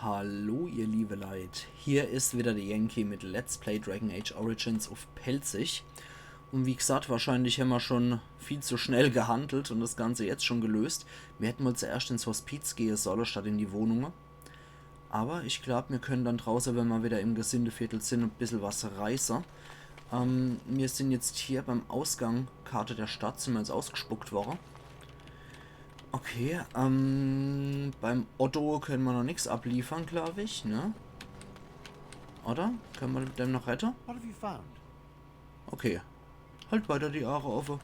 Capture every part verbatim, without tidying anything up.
Hallo ihr liebe Leit, hier is wieder de Yankee mit Let's Play Dragon Age Origins uff Pälzisch. Un wie gesagt, wahrscheinlich hämmer schun viel zu schnell gehandelt un das Ganze jetzt schun gelöst. Mir hätte mol zuerscht ins Hospiz gehe solle, statt in die Wohnunge. Awwer ich glaab, mir kenne dann drauße, wenn mer wieder im Gesindeviertel sin, e bissel was reiße. Ähm, mir sin jetzt hier beim Ausgang, Karte der Stadt, sin mer jetzt ausgespuckt worre. Okay, ähm, beim Otto kenne mer noch nix abliefere, glaab ich, ne? Oder? Kenne mer dem noch rette? What have you found? Okay. Halt weiter die Aache offe.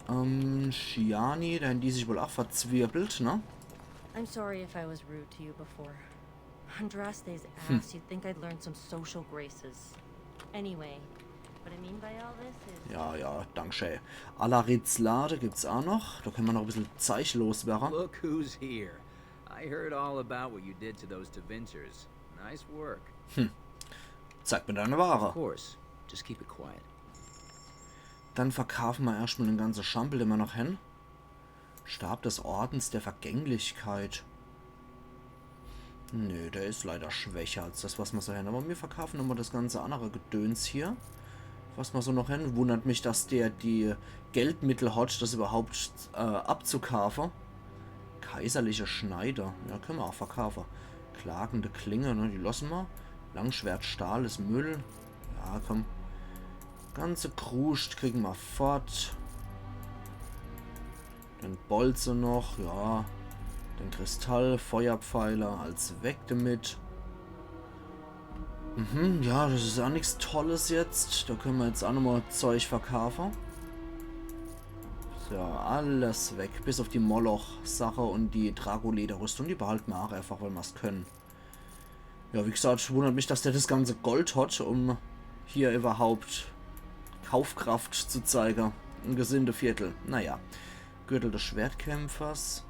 Ähm, Shiani, do hän die sich wohl ach verzwirbelt, ne? I'm sorry if I was rude to you before. Andraste's ass, you'd think I'd learned some social graces. Anyway, what I mean by all this is Ja, ja, danke schee. Alarid's Lade gibt's ach noch. Do kenne mer noch e bissel Zeich loswerre. Look who's here. I heard all about what you did to those Tevinters. Nice work. Zeig mir deine Ware. Of course. Just keep it quiet. Dann verkaafe mer erscht mol de ganze Schampel, den mer noch hän. Stab des Ordens der Vergänglichkeit. Nee, der is leider schwächer als das, was mer so hän. Awwer mir verkaafe nochmol das ganze annere Gedöns hier, was mer so noch hän. Wundert mich, dass der die Geldmittel hat, das iwwerhaupt äh, abzukaafe. Kaiserliche Schneide. Ja, kenne mer ach verkaafe. Klagende Klinge, ne, die losse mer. Langschwert, Stahl is Müll. Ja, komm. Ganze Kruscht kriege mer fort. Den Bolze noch, ja. Den Kristall, Feuerpfeiler, als weg damit. Mhm, ja, das is ach nix Tolles jetzt. Do kenne mer jetzt ach nochmol Zeich verkaafe. So, alles weg. Bis uff die Moloch-Sache un die Drago-Lederrüstung. Die behalte mer ach einfach, weil mer's kenne. Ja, wie gesagt, wundert mich, dass der das ganze Gold hat, um hier iwwerhaupt Kaufkraft zu zeige. Im Gesindeviertel. Naja. Gürtel des Schwertkämpfers.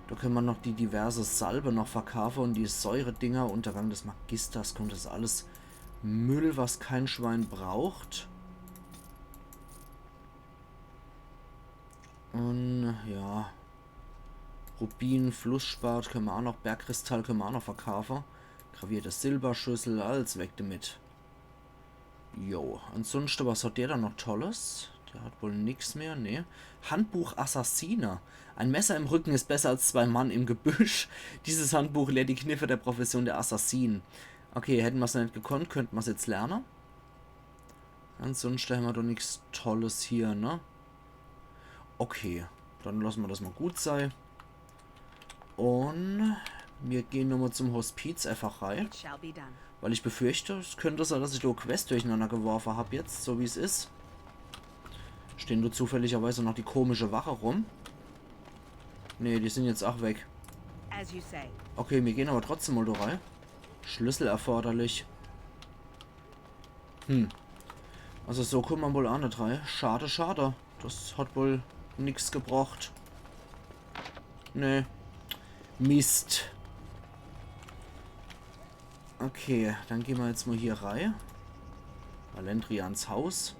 Do kenne mer noch die diverse Salbe noch verkaafe un die Säuredinger. Untergang des Magisters, kommt das alles Müll, was kein Schwein braucht. Un ja. Rubin, Flussspat kenne mer ach noch, Bergkristall kenne mer ach noch verkaafe. Gravierte Silberschüssel, alles weg damit. Jo, ansunschte, was hat der dann noch Tolles? Der hat wohl nix mehr, ne? Handbuch Assassine. Ein Messer im Rücken ist besser als zwei Mann im Gebüsch. Dieses Handbuch lehrt die Kniffe der Profession der Assassinen. Okay, hätte mer's net gekonnt, könnt mer's jetzt lerne. Ansunschte hämmer doch nix Tolles hier, ne? Okay, dann losse mer das mol gut sei. Un mir gehn nochmol zum Hospiz einfach rei. It shall be done. Weil ich befürchte, es könnt sei, dass ich do Quest durcheinander geworfe hab jetzt, so wie's is. Stehn do zufälligerweise noch die komische Wache rum? Nee, die sin jetzt ach weg. As you say. Okay, mir gehn awwer trotzdem mol do rei. Schlüssel erforderlich. Hm. Also so kumme mer wohl ach net rei. Schade, schade. Das hat wohl nix gebracht. Nee. Mist. Okay, dann gehn mer jetzt mol hier rei. Alendrians Haus.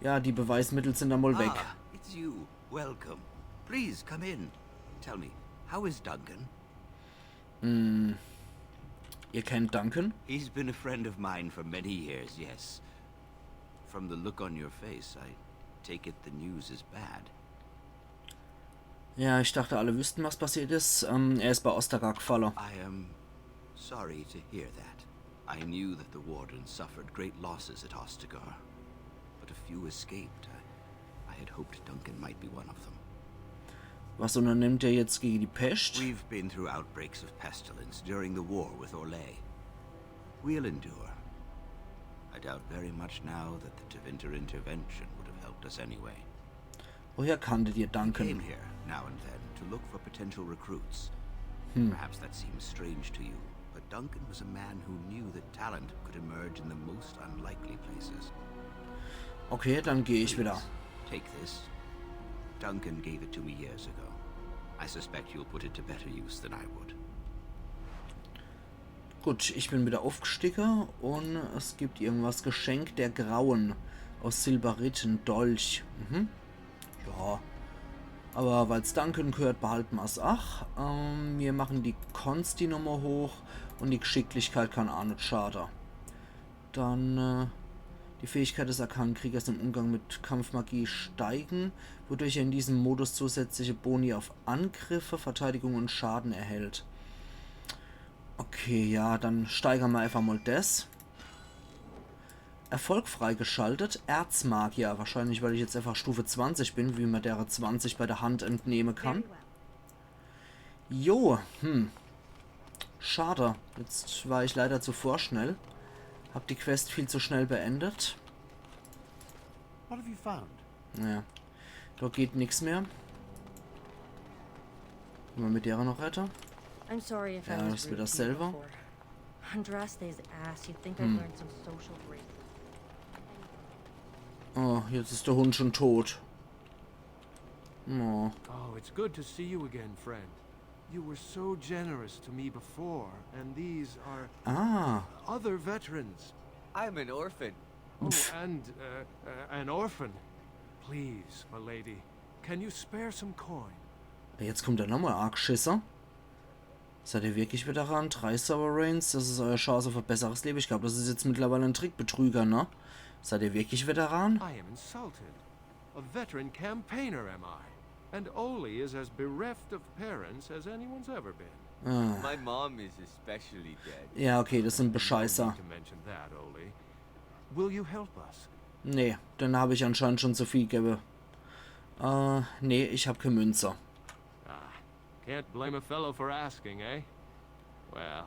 Ja, die Beweismittel sin dann mol weg. Ah, it's you. Welcome. Please come in. Tell me, how is Duncan? Hm. Ihr kennt Duncan? He's been a friend of mine for many years, yes. From the look on your face, I take it the news is bad. Ja, ich dachte, alle wüssten, was passiert is. Ähm, er is bei Ostagar gefalle. I am sorry to hear that. I knew that the Wardens suffered great losses at Ostagar, but a few escaped. I, I had hoped Duncan might be one of them. Was unnernimmt er jetzt gege die Pescht? We've been through outbreaks of pestilence during the war with Orlais. We'll endure. I doubt very much now that the Tevinter intervention would have helped us anyway. Woher kanntet ihr Came Duncan? Here now and then to look for potential recruits. Hm. Perhaps that seems strange to you, but Duncan was a man who knew that talent could emerge in the most unlikely places. Okay, dann geh ich wieder. Take this. Duncan gave it to me years ago. I suspect you'll put it to better use than I would. Gut, ich bin wieder uffgestiege un es gibt irgendwas. Geschenk der Grauen aus Silberit, en Dolch. Mhm. Ja. Aber weil's Duncan gehört, behalten mer's ach. Ähm, mir machen die Konsti nochmal hoch und die Geschicklichkeit kann ach net schade. Dann, äh, die Fähigkeit des arkanen Kriegers im Umgang mit Kampfmagie steigen, wodurch er in diesem Modus zusätzliche Boni auf Angriffe, Verteidigung und Schaden erhält. Okay, ja, dann steigern mer einfach mal des. Erfolg freigeschaltet. Erzmagier. Wahrscheinlich, weil ich jetzt einfach Stufe zwanzig bin, wie mer dere zwanzig bei der Hand entnehme kann. Very well. Jo, hm. Schade. Jetzt war ich leider zu vorschnell. Hab die Quest viel zu schnell beendet. What have you found? Naja. Da geht nix mehr. Kenne mer mit dere noch rette? I'm sorry if I Ja, was das rude wird to you dasselbe. Before. Andraste's ass, you'd think Hm. I'd learned some social grace. Oh, jetzt is der Hund schon tot. Oh. Oh, it's good to see you again, friend. You were so generous to me before, and these are Ah. Other veterans. I'm an orphan. Oh, and uh, uh, an orphan. Please, my lady, can you spare some coin? Jetzt kommt der nochmal, Argschisser. Seid ihr wirklich Veteran? Drei Sovereigns, das is euer Chance auf ein besseres Leben. Ich glaub, das is jetzt mittlerweile ein Trickbetrüger, ne? Seid ihr wirklich Veteran? I am insulted. A veteran campaigner am I. And Oli is as bereft of parents as anyone's ever been. Ah. My mom is especially dead. Ja, okay, das sind No Bescheißer. need to mention that, Oli. Will you help us? Nee, dann hab ich anscheinend schon zu viel gegeben. Äh, nee, ich hab keine Münze. Ah, can't blame a fellow for asking, eh? Well,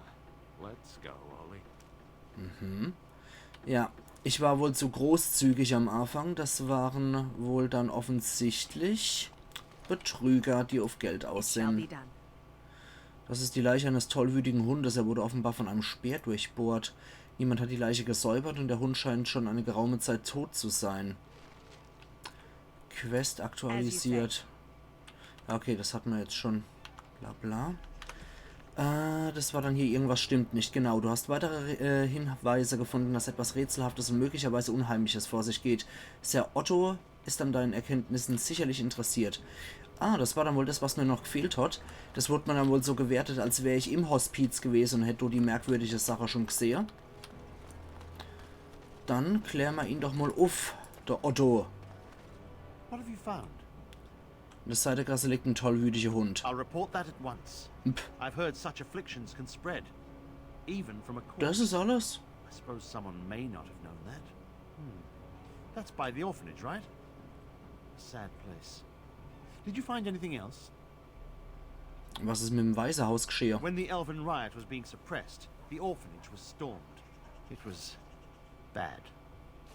let's go, Oli. Mhm. Ja, ich war wohl zu großzügig am Anfang. Das waren wohl dann offensichtlich Betrüger, die auf Geld aus It shall be sind. Done. Das ist die Leiche eines tollwütigen Hundes. Er wurde offenbar von einem Speer durchbohrt. Niemand hat die Leiche gesäubert und der Hund scheint schon eine geraume Zeit tot zu sein. Quest aktualisiert. Ja, okay, das hatten wir jetzt schon. Bla bla. Äh, das war dann hier, irgendwas stimmt nicht. Genau, du hast weitere äh, Hinweise gefunden, dass etwas Rätselhaftes und möglicherweise Unheimliches vor sich geht. Sir Otto ist an deinen Erkenntnissen sicherlich interessiert. Ah, das war dann wohl das, was mir noch gefehlt hat. Das wurde mir dann wohl so gewertet, als wär ich im Hospiz gewesen und hätt do die merkwürdige Sache schon gesehe. Dann klär mer ihn doch mal uff, der Otto. What have you found? In der Seidegasse liegt ein tollwütiger Hund. I'll report that at once. Pff. I've heard such afflictions can spread, even from a corpse. Das ist alles? I suppose someone may not have known that. Hmm. That's by the orphanage, right? A sad place. Did you find anything else? Was ist mit dem Waisehaus geschehe? When the Elven riot was being suppressed, the orphanage was stormed. It was bad.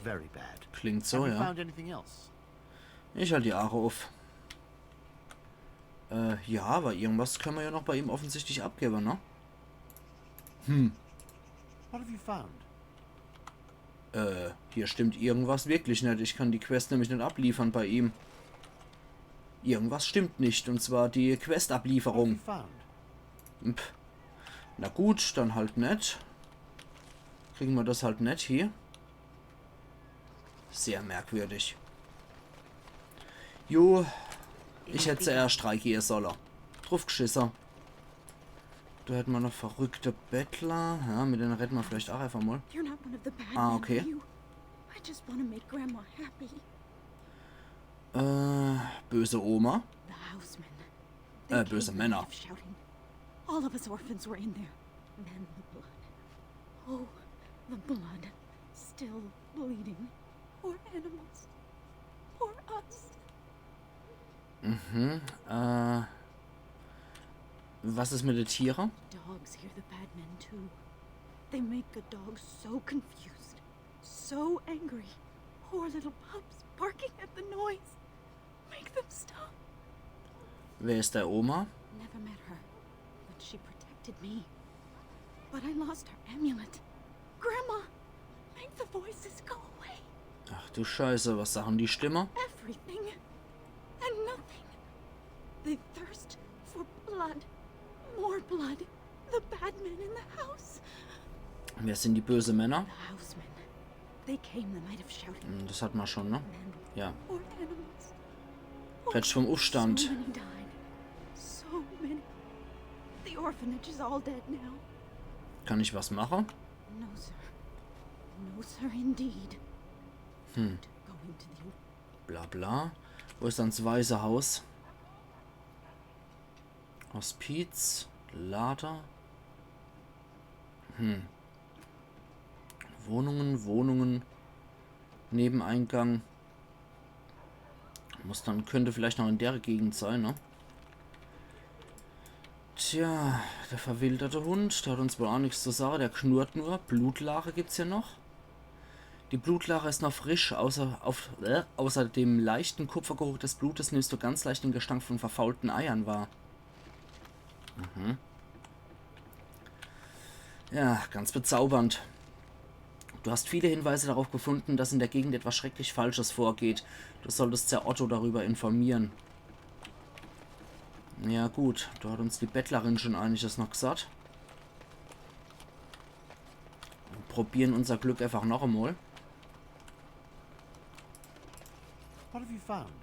Very bad. Klingt so, Have you ja. Found anything else? Ich halt die Aache uff. Äh, ja, aber irgendwas können wir ja noch bei ihm offensichtlich abgeben, ne? Hm. What have you found? Äh, hier stimmt irgendwas wirklich nicht. Ich kann die Quest nämlich nicht abliefern bei ihm. Irgendwas stimmt nicht, und zwar die What have you Questablieferung. Found? Pff. Na gut, dann halt net. Kriegen wir das halt net hier. Sehr merkwürdig. Jo, ich hätt zuerst reingehe solle. Druffgeschisse. Da hätt mer noch verrückte Bettler. Ja, mit denen redden wir vielleicht auch einfach mal. You're not one of the bad Ah, men, okay. Are you? I just want to make Grandma happy. Äh, böse Oma. The housemen. Äh, They böse came Männer. Out of shouting. All of us orphans were in there. Then the blood. Oh, the blood. Still bleeding. Poor animals. Poor us. Mhm. Äh, was ist mit den Tieren? Dogs hear the bad men too. They make a dog so confused, so angry. Poor little pups barking at the noise. Make them stop. Wer ist der Oma? Never met her, but she protected me. But I lost her amulet. Grandma, make the voices go away. Ach du Scheiße, was sagen die Stimme? Everything and nothing. They thirst for blood. More blood. The bad men in the house. Wer sind die böse Männer? The housemen. They came the night of shouting. Hm, das hat man schon, ne? Men. Ja. Poor animals. Poor Patch vom Aufstand. So many dying. So many. The orphanage is all dead now. Kann ich was mache? No, sir. No, sir, indeed. Hm. Go into the Bla bla. Wo is dann das Waisehaus? Hospiz, Lader. Hm. Wohnungen, Wohnungen. Nebeneingang. Muss dann, könnte vielleicht noch in der Gegend sein, ne? Tja, der verwilderte Hund, der hat uns wohl auch nichts zu sagen, der knurrt nur. Blutlache gibt's hier noch. Die Blutlache ist noch frisch, außer, auf, äh, außer dem leichten Kupfergeruch des Blutes nimmst du ganz leicht den Gestank von verfaulten Eiern wahr. Mhm. Ja, ganz bezaubernd. Du hast viele Hinweise darauf gefunden, dass in der Gegend etwas schrecklich Falsches vorgeht. Du solltest Sir Otto darüber informieren. Ja gut, da hat uns die Bettlerin schon einiges noch gesagt. Probieren unser Glück einfach noch einmal. What have you found?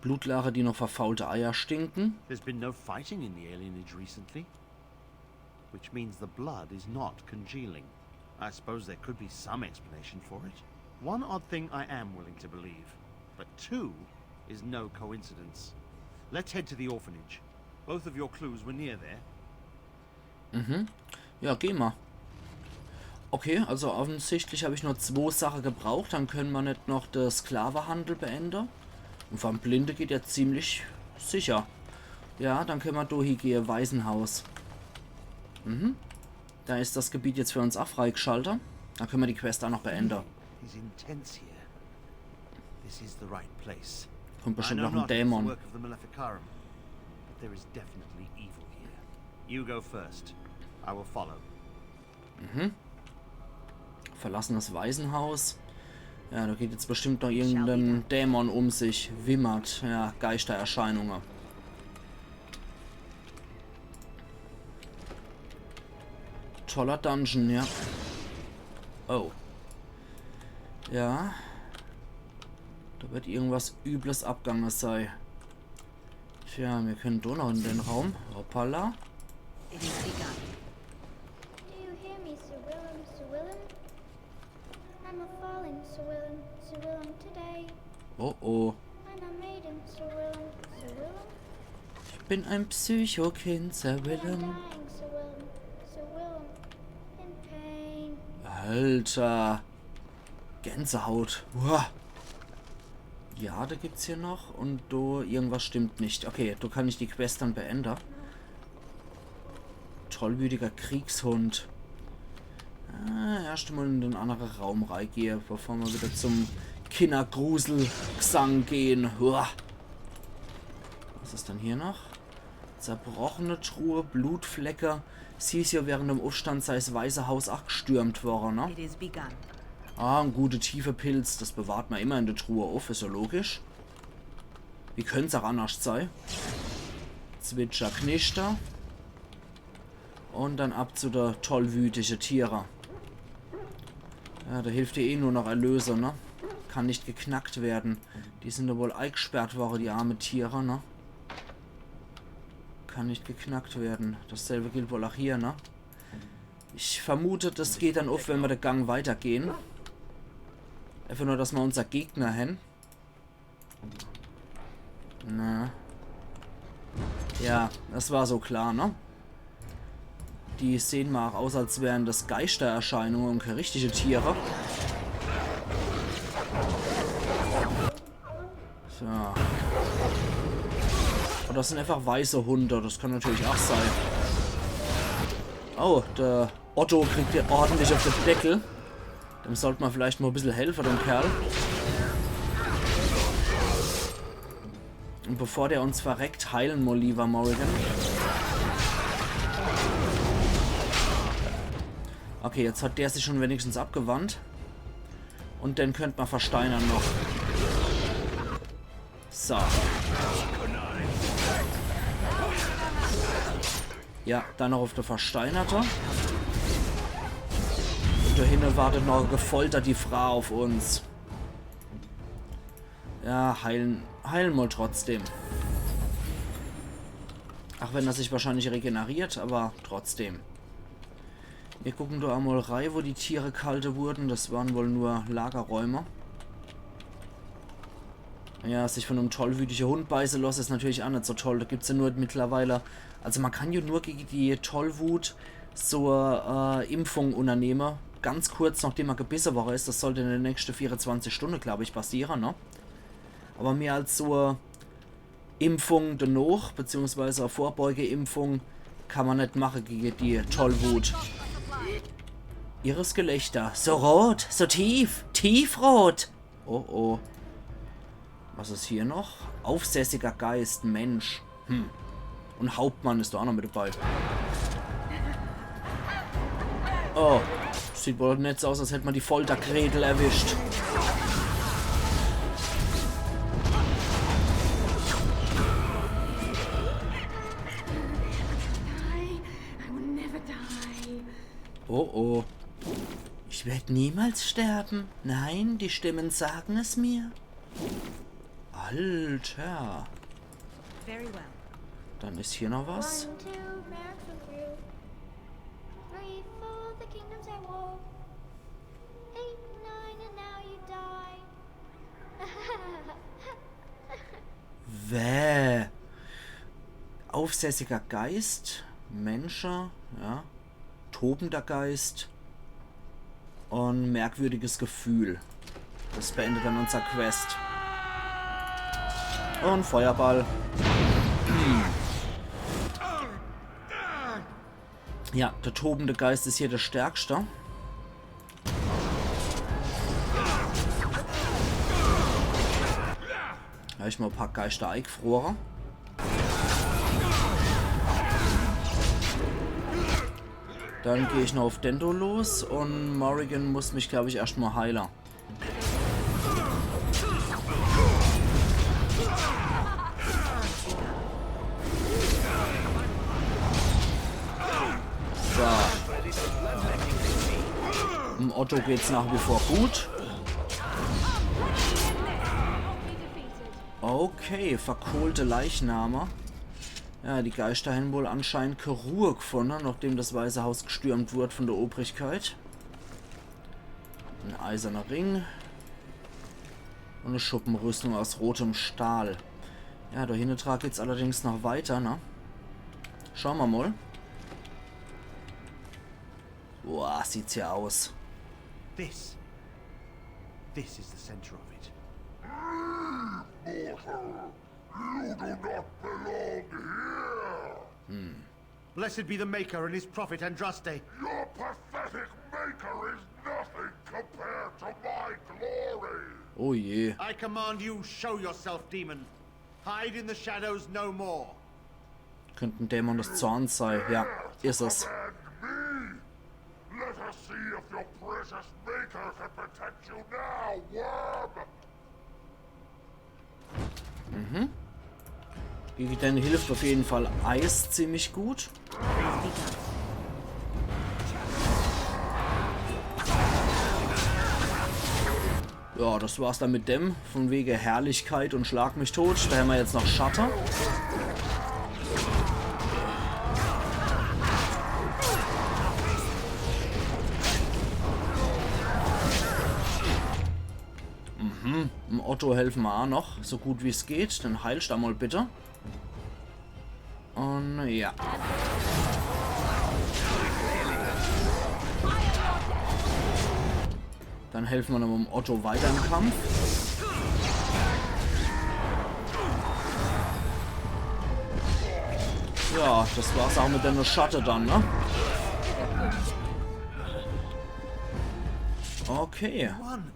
Blutlache, die noch verfaulte Eier stinken. There's been no fighting in the alienage recently, which means the blood is not congealing. I suppose there could be some explanation for it. One odd thing I am willing to believe, but two is no coincidence. Let's head to the orphanage. Both of your clues were near there. Mhm. Ja, geh mal. Okay, also offensichtlich habe ich nur zwei Sachen gebraucht. Dann können wir nicht noch den Sklavenhandel beenden. Und vom Blinde geht ja ziemlich sicher. Ja, dann können wir durch hier gehen, Waisenhaus. Mhm. Da ist das Gebiet jetzt für uns auch freigeschaltet. Dann können wir die Quest auch noch beenden. He's intense here. This is the right place. Kommt I bestimmt know noch ein not if it's the Dämon. Work of the Maleficarum, but there is definitely evil here. You go first. I will follow. Verlassen das Waisenhaus. Ja, da geht jetzt bestimmt noch irgendein Dämon um sich. Wimmert. Ja, Geistererscheinungen. Toller Dungeon, ja. Oh. Ja. Da wird irgendwas Übles abgange sei. Tja, wir können doch noch in den Raum. Hoppala. It is begun. Do you hear me, Sir Willem, Sir Willem? I'm a falling, Sir Willem, Sir Willem, today. Oh oh. I'm a maiden, Sir Willem, Sir Willem. Ich bin ein Psychokind, Sir I'm Willem. Dying, Sir Willem, Sir Willem, in pain. Alter. Gänsehaut. Uah. Ja, da gibt's hier noch. Und do irgendwas stimmt nicht. Okay, do kann ich die Quest dann beenden. Tollwütiger Kriegshund. Äh, erst mal in den anderen Raum reingehe, bevor wir wieder zum Kindergrusel-Gesang gehen. Uah. Was ist denn hier noch? Zerbrochene Truhe, Blutflecke. Sie is ja während dem Aufstand sei 's Waisehaus auch gestürmt worden, ne? It is begun. Ah, ein guter tiefer Pilz. Das bewahrt man immer in der Truhe auf, ist ja logisch. Wie könnt's auch anders sei? Zwitscher, Knischter. Und dann ab zu der tollwütige Tiere. Ja, da hilft dir eh nur noch Erlöser, ne? Kann nicht geknackt werden. Die sind da wohl eingesperrt worden, die arme Tiere, ne? Kann nicht geknackt werden. Dasselbe gilt wohl auch hier, ne? Ich vermute, das geht dann auf, wenn wir den Gang weitergehen. Einfach nur, dass wir unser Gegner hen. Na. Ja, das war so klar, ne? Die sehen mal auch aus, als wären das Geistererscheinungen und keine richtige Tiere. So. Oder das sind einfach weiße Hunde, das kann natürlich auch sein. Oh, der Otto kriegt hier ordentlich auf den Deckel. Dem sollte man vielleicht mal ein bisschen helfen, dem Kerl. Und bevor der uns verreckt, heilen wir lieber Morrigan. Okay, jetzt hat der sich schon wenigstens abgewandt. Und den könnte man versteinern noch. So. Ja, dann noch auf der Versteinerte. Und da hinten wartet noch gefoltert die Frau auf uns. Ja, heilen, heilen mol trotzdem. Ach wenn er sich wahrscheinlich regeneriert, aber trotzdem. Mir gucken do emol rei, wo die Tiere ghalte wurden. Das waren wohl nur Lagerräume. Ja, sich von em tollwütige Hund beiße losse is natürlich ach net so toll. Do gibt's ja nur mittlerweile, also man kann ja nur gege die Tollwut so, äh, Impfung unnernehme. Ganz kurz, nachdem man gebisse worre is. Das sollt in de nächschte vierundzwanzig Stunde, glaub ich, passiere, ne? Aber mehr als so Impfung denoch, beziehungsweise Vorbeugeimpfung, kann man net mache gege die Tollwut. Irres Gelächter. So rot, so tief, tiefrot. Oh oh. Was is hier noch? Aufsässiger Geist, Mensch. Hm. Und Hauptmann is do ach noch mit dabei. Oh. Sieht wohl net so aus, als hätt man die Foltergretel erwischt. Die. I will never die. Oh oh. Ich werd niemals sterben. Nein, die Stimmen sagen es mir. Alter. Very well. Dann is hier noch was. One, two, Max and you. Three, four, the kingdoms at war. Eight, nine, and now you die. Wäh. Aufsässiger Geist, Mensche, ja. Tobender Geist und merkwürdiges Gefühl. Das beendet dann unser Quest. Und Feuerball. Ja, der tobende Geist is hier der stärkste. Hab ich mal e paar Geister eigfrore. Dann geh ich noch auf Dendo los und Morrigan muss mich, glaub ich, erscht mal heile. So. Dem Otto geht's nach wie vor gut. Okay, verkohlte Leichname. Ja, die Geister hän wohl anscheinend kä Ruhe gefunne, nachdem das Weiße Haus gestürmt wurd von der Obrigkeit. En eiserner Ring. Und e Schuppenrüstung aus rotem Stahl. Ja, do hinne dra geht's allerdings noch weiter, ne? Schaue mer mal. Boah, sieht's hier aus. This. This is the center of it. Mortal, you do not belong here. Blessed be the Maker and his prophet Andraste. Your pathetic maker is nothing compared to my glory. Oh je. I command you, show yourself, demon. Hide in the shadows no more. Könnte en Dämon des Zorns sei. Ja, is es. Command me. Let us see if your precious maker can protect you now, worm. Mhm. Gegen den hilft auf jeden Fall Eis ziemlich gut. Ja, das war's dann mit dem. Von wege Herrlichkeit und Schlag mich tot. Do hämmer jetzt noch Schatte. Mhm. Dem Otto helfe mer aa noch, so gut wie's geht. Dann heilscht emol bitte. Und ja. Dann helfe mer noch dem Otto weiter im Kampf. Ja, das war's aa mit denne Schatte dann, ne? Okay. One.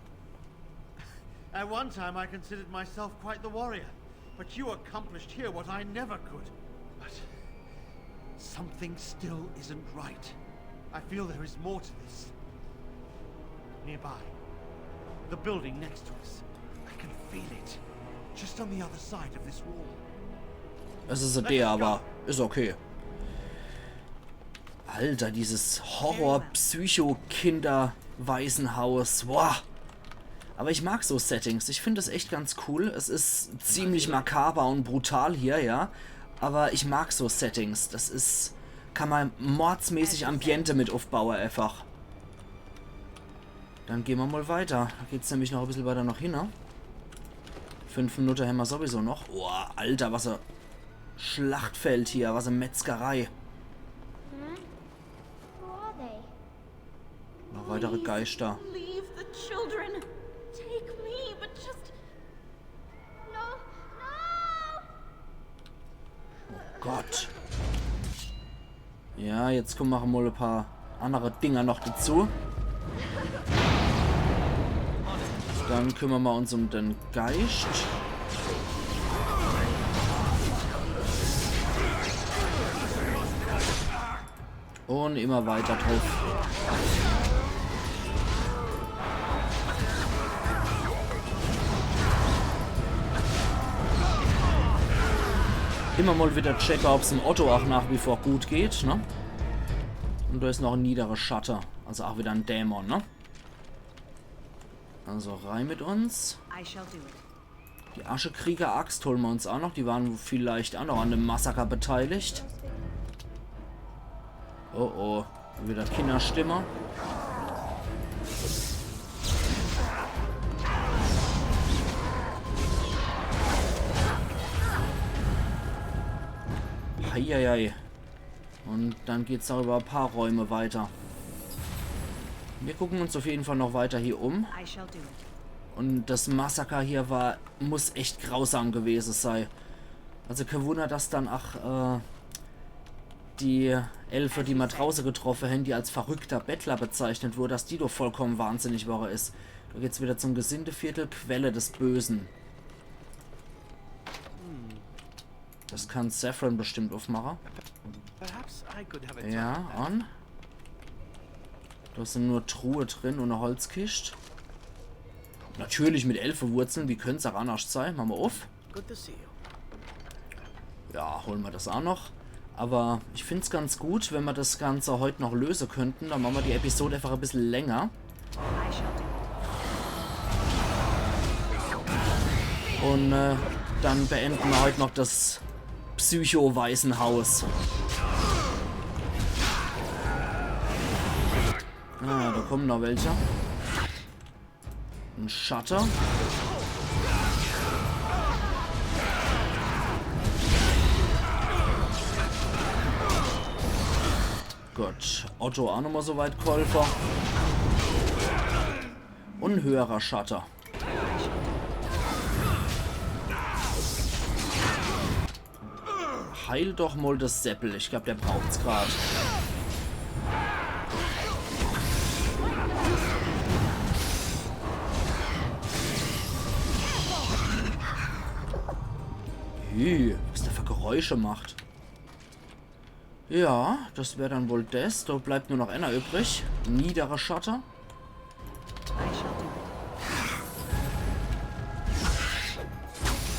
At one time I considered myself quite the warrior, but you accomplished here what I never could. But something still isn't right. I feel there is more to this. Nearby, the building next to us. I can feel it, just on the other side of this wall. Es is e D, aber is okay. Alter, dieses Horror-Psycho-Kinder-Waisenhaus. Boah. Aber ich mag so Settings. Ich find das echt ganz cool. Es is ziemlich makaber und brutal hier, ja. Aber ich mag so Settings. Das is, kann man mordsmäßig Ambiente mit aufbaue einfach. Dann gehn mer mal weiter. Da geht's nämlich noch e bissel weiter noch hin, ne? Fünf Minute hämmer sowieso noch. Boah, Alter, was e Schlachtfeld hier, was e Metzgerei. Who are they? Noch weitere Geister. Leave the children. Take me, but just No, no! Oh Gott. Ja, jetzt kommen noch mal e paar andere Dinger noch dazu. Dann kümmern mer uns um den Geist. Und immer weiter drauf. Immer mal wieder checke, ob's dem Otto auch nach wie vor gut geht, ne? Und da is noch e niedere Schatte. Also auch wieder e Dämon, ne? Also rein mit uns. I shall do it. Die Aschekrieger-Axt holen mer uns auch noch. Die waren vielleicht auch noch an dem Massaker beteiligt. Oh oh, wieder Kinderstimme. Heieiei. Und dann geht's auch über e paar Räume weiter. Wir gucken uns auf jeden Fall noch weiter hier um. I shall do it. Und das Massaker hier war, muss echt grausam gewesen sei. Also kein Wunder, dass dann ach äh, die Elfe, die mer drauße getroffen haben, die als verrückter Bettler bezeichnet wurde, dass die doch vollkommen wahnsinnig worre is. Da geht's wieder zum Gesindeviertel, Quelle des Bösen. Das kann Zevran bestimmt aufmachen. Perhaps I could have a Ja, talk. on. Da sind nur Truhe drin und e Holzkist. Natürlich mit Elfewurzeln, wie könnt's auch anders sein? Machen wir auf. Good to see you. Ja, holen wir das auch noch. Aber ich find's ganz gut, wenn wir das Ganze heute noch lösen könnten. Dann machen wir die Episode einfach ein bisschen länger. I shall do it. Und äh, dann beenden wir heute noch das Psycho-Waisenhaus. Ah, da kommen noch welche. Ein Shutter. Gut, Otto auch nochmal so weit geholfen. Und ein höherer Shutter. Heil doch mal das Seppel. Ich glaub, der braucht's grad. Hü, was der für Geräusche macht. Ja, das wär dann wohl das. Da bleibt nur noch einer übrig. Niederer Shutter. I shall do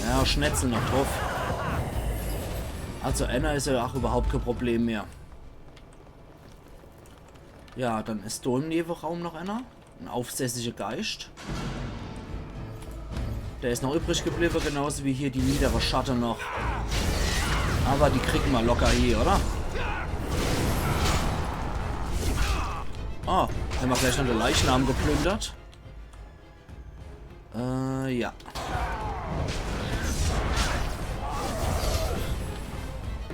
it. Ja, Schnetzel noch drauf. Also einer is ja auch überhaupt kein Problem mehr. Ja, dann is da im Nebenraum noch einer. Ein aufsässiger Geist. Der is noch übrig geblieben, genauso wie hier die niedere Shutter noch. Aber die kriegen wir locker hier, oder? Ah, haben wir gleich noch den Leichnam geplündert. Äh, ja.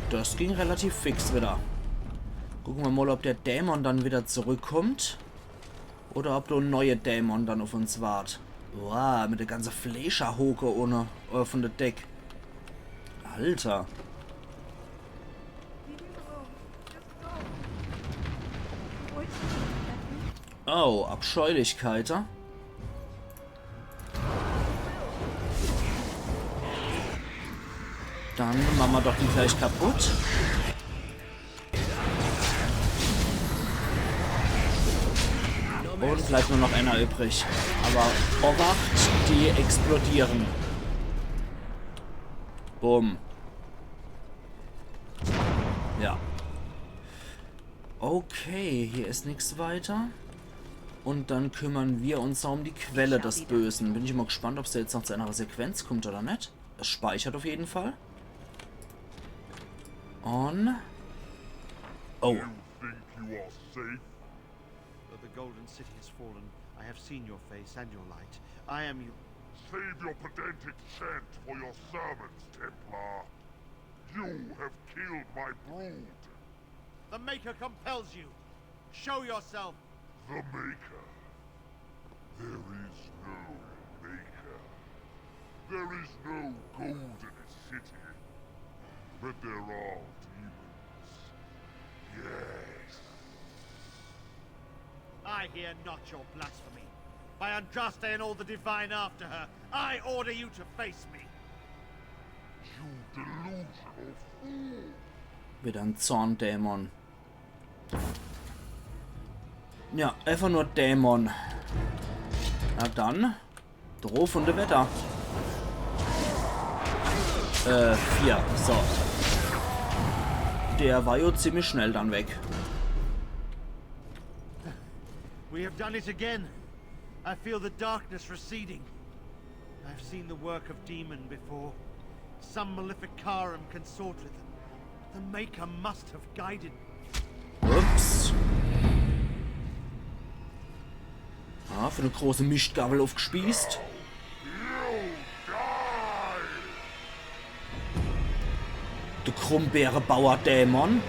Das ging relativ fix wieder. Gucken wir mal, ob der Dämon dann wieder zurückkommt. Oder ob do neue Dämon dann auf uns wart. Wow, mit der ganze Fleischerhoke ohne, äh, von der Deck. Alter. Oh, Abscheulichkeiten. Dann machen wir doch die gleich kaputt. Und bleibt nur noch einer übrig. Aber Obacht, die explodieren. Bumm. Ja. Okay, hier is nix weiter. Und dann kümmern wir uns noch um die Quelle des Bösen. Bin ich mal gespannt, ob's da jetzt noch zu einer Sequenz kommt oder net. Es speichert auf jeden Fall. Und... Oh. You think you are safe? Though the Golden City has fallen, I have seen your face and your light. I am your. Save your pedantic chant for your sermons, Templar. You have killed my brood. The Maker compels you. Show yourself. The Maker. There is no Maker. There is no Golden City. But there are demons. Yes. I hear not your blasphemy. By Andraste and all the divine after her, I order you to face me. You delusional fool. Wieder ein Zorndämon. Ja, einfach nur Dämon. Na dann. Droh von der Wetter. Äh, vier. So. Der war ja ziemlich schnell dann weg. We have done it again. I feel the darkness receding. I've seen the work of demon before. Some maleficarum consort with them. The Maker must have guided. Ups. Ah, für eine große Mischtgabel aufgespießt. Der Krummbeere-Bauer-Dämon.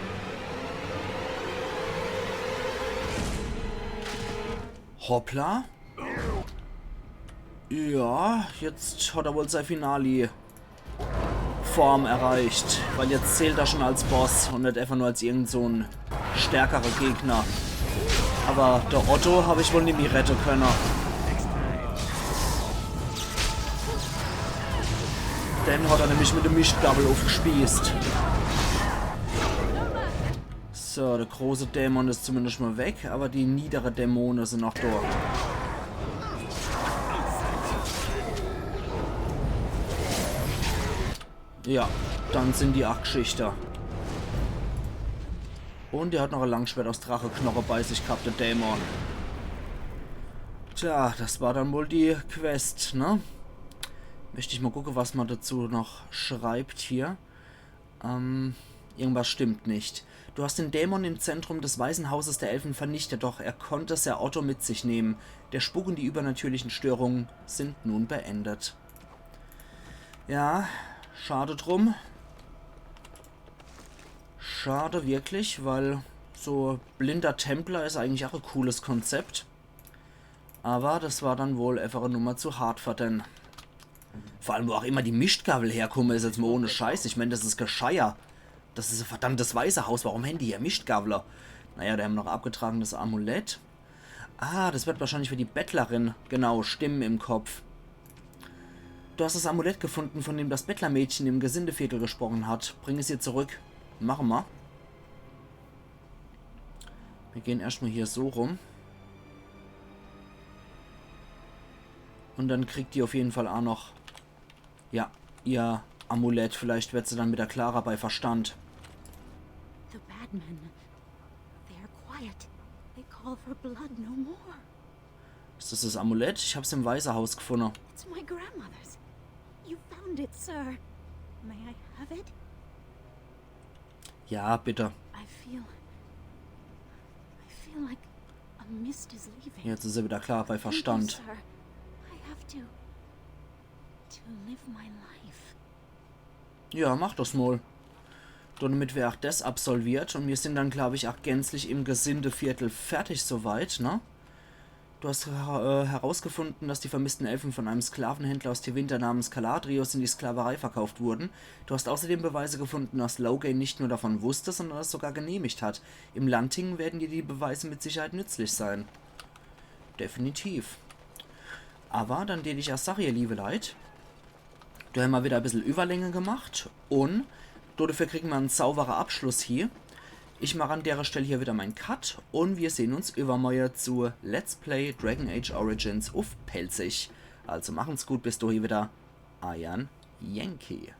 Hoppla. Ja, jetzt hat er wohl sein Finale Form erreicht, weil jetzt zählt er schon als Boss und nicht einfach nur als irgend so ein stärkerer Gegner. Aber der Otto habe ich wohl nimmi rette können. Den hat er nämlich mit der Mischtgabel aufgespießt. So, der große Dämon ist zumindest mal weg, aber die niedere Dämonen sind noch da. Ja, dann sind die acht Geschichte. Und er hat noch ein Langschwert aus Dracheknoche bei sich gehabt, der Dämon. Tja, das war dann wohl die Quest, ne? Möchte ich mal gucken, was man dazu noch schreibt hier. Ähm, irgendwas stimmt nicht. Du hast den Dämon im Zentrum des Waisenhauses der Elfen vernichtet, doch er konnte Ser Otto mit sich nehmen. Der Spuk und die übernatürlichen Störungen sind nun beendet. Ja, schade drum. Schade wirklich, weil so blinder Templer ist eigentlich auch ein cooles Konzept. Aber das war dann wohl einfach eine Nummer zu hart für den. Vor allem, wo auch immer die Mischtgabel herkomme, ist jetzt mal ohne Scheiß. Ich meine, das ist Gescheier. Das ist ein verdammtes Waisehaus. Warum haben die hier Mischtgabler? Naja, da haben wir noch abgetragenes Amulett. Ah, das wird wahrscheinlich für die Bettlerin, genau, stimmen im Kopf. Du hast das Amulett gefunden, von dem das Bettlermädchen im Gesindeviertel gesprochen hat. Bring es ihr zurück. Machen wir. Wir gehen erstmal hier so rum. Und dann kriegt die auf jeden Fall auch noch, ja, ihr Amulett. Vielleicht wird sie dann wieder klarer bei Verstand. The bad men. They are quiet. They call for blood no more. Ist das das Amulett? Ich hab's im Waisehaus gefunden. It's my grandmother's. You found it, sir. May I have it? Ja, bitte. I feel. I feel like a mist is leaving. Jetzt ist er wieder klar bei Thank you, Verstand. Sir. I have to. To live my life. Ja, mach das mal. Damit wär auch das absolviert und wir sind dann, glaub ich, auch gänzlich im Gesindeviertel fertig soweit, ne? Du hast äh, herausgefunden, dass die vermissten Elfen von einem Sklavenhändler aus Tevinter namens Caladrius in die Sklaverei verkauft wurden. Du hast außerdem Beweise gefunden, dass Loghain nicht nur davon wusste, sondern es sogar genehmigt hat. Im Landting werden dir die Beweise mit Sicherheit nützlich sein. Definitiv. Aber dann deet ich auch sage, ihr liebe Leit, do hämmer wieder e bissel Überlänge gemacht und dodefür kriegen mer en saubere Abschluss hier. Ich mach an dere Stell hier wieder mein Cut und wir sehen uns übermorje zu Let's Play Dragon Age Origins uff Pälzisch. Also machen's gut, bis dohin wieder. Eier Yankee.